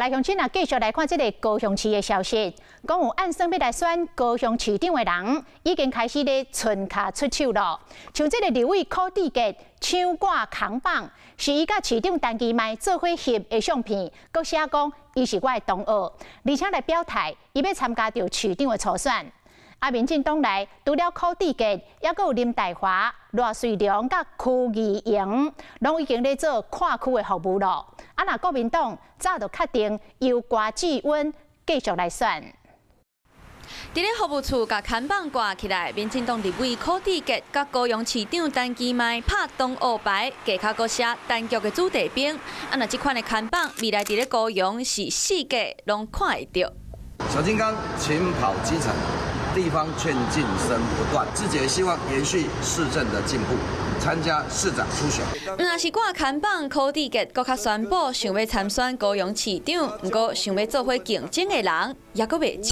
來鄉親啊，繼續來看這个高雄市的消息，講有按算欲來選高雄市長的人，已經開始咧伸跤出手囉。像這个立委柯志杰搶掛扛棒，是伊佮市長陳其邁做伙翕的相片，閣寫講伊是我的同學，而且來表態，伊欲參加著市長的初選。啊，民進黨內除了柯志杰，猶閣有林岱樺、賴瑞隆佮柯義榮，攏已經咧做跨區的服務囉。啊，若國民黨早就確定由郭志溫繼續來選。佇咧服務處共看板掛起來，民進黨立委柯志杰佮高雄市長陳其邁拍同學牌，下跤閣寫陳局的子弟兵。啊，若這款的看板，未來佇咧高雄是四界攏看會著。小金剛勤跑基層，地方勸進聲不斷，自己也希望延續市政的進步，參加市長初選。若是掛看板，柯志杰閣較宣布想欲參選高雄市長，毋過想欲做伙競爭的人，猶閣袂少。